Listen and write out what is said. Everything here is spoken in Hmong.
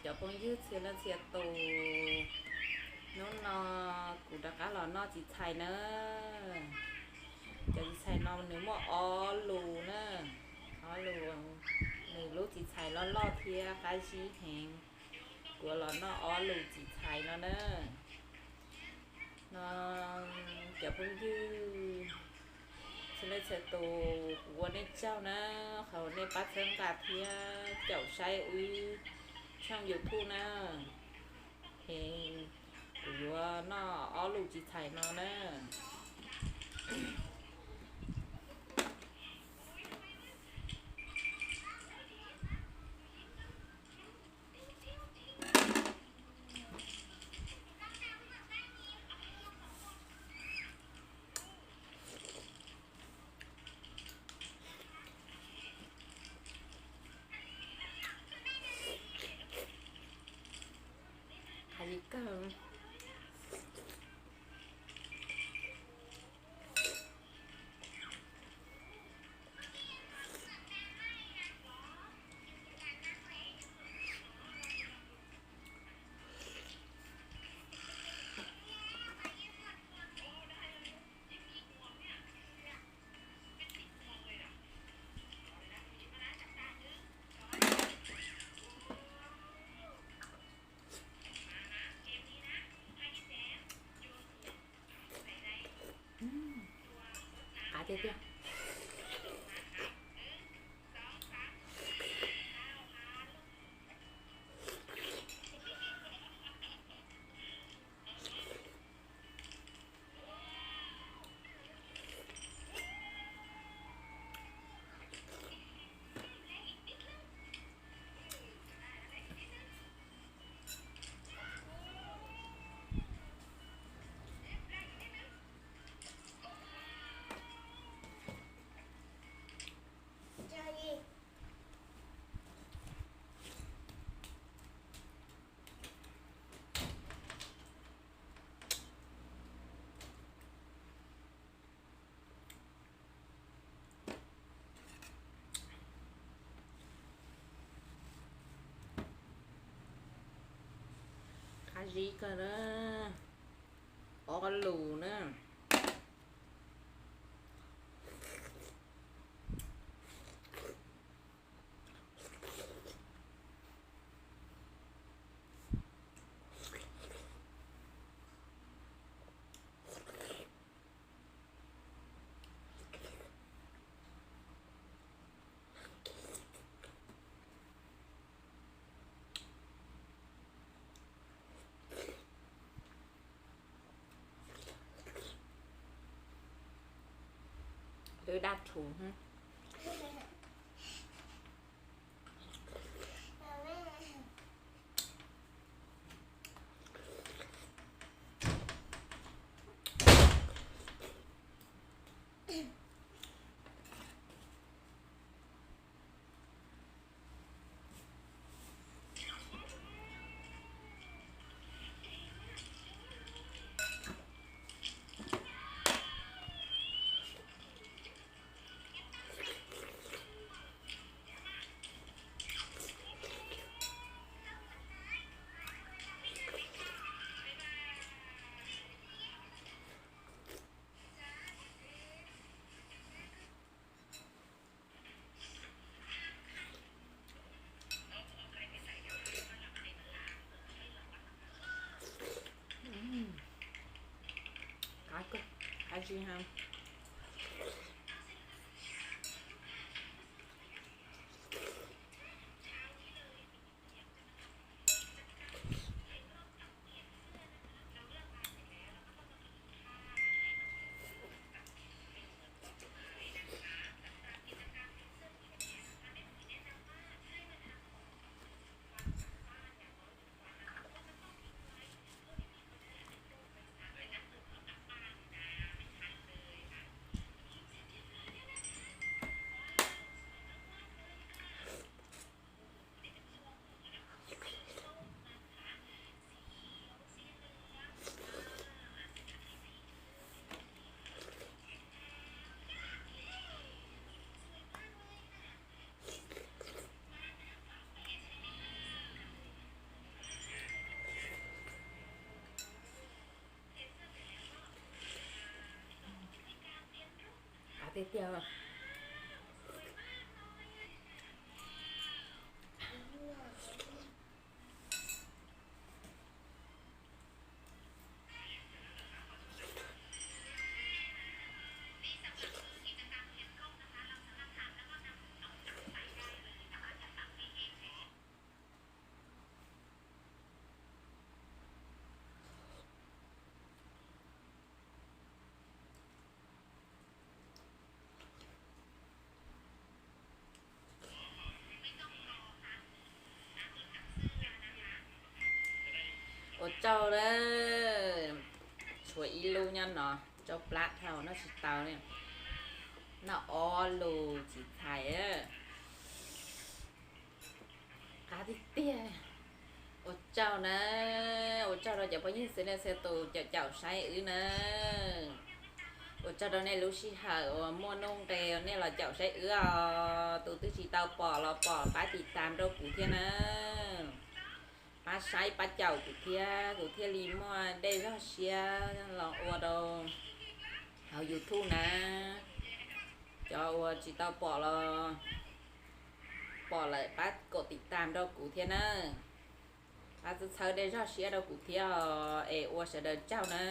Cov phooj ywg txhia leej txhia tus, hnub no kuv rov qab los noj txiv txhais na. Cov txiv txhais no nws muaj ob lus na, ob lus, nws lub txiv txhais loj loj thiab qab zib heev. Kuv los noj ob lus txiv txhais no na. No, cov phooj ywg txhia leej txhia tus, kuv ua nej tsaug na, qhov uas nej pab txhawb nqa thiab caum saib wb tshooj YouTube na. Es kuv yuav noj ob lus txiv txhais no na. Qab zib kawg. Qab tiag tiag. Qab zib kawg na, ob lus na. Lwm dab rhuv. Qab kawg, qab zib heev. Tiag tiag. Ua tsaug na, tshuav ib lub nyob no, tsau plab dhau noj tsis tau li. Noj ob lus txiv txhais. Qab tiag tiag. Ua tsaug na, ua tsaug rau cov phooj ywg xws nej txhia tus caum caum saib wb na. Ua tsaug rau nej lub sij hawm uas muaj nuj nqis nej los caum saib wb os. Tus twb tsis tau pom los pom pab tiv tam rau kuv thiab na. Pab saib pab caum kuv thiab, kuv thiaj li muaj dej zog siab los ua rau hauv YouTube na. Cov uas tsis tau pom los pom lawm pab kaum tiv tam rau kuv thiab na. Pab txhawb txhawb dej zog siab rau kuv thiab os, es ua sawv daws tsaug na.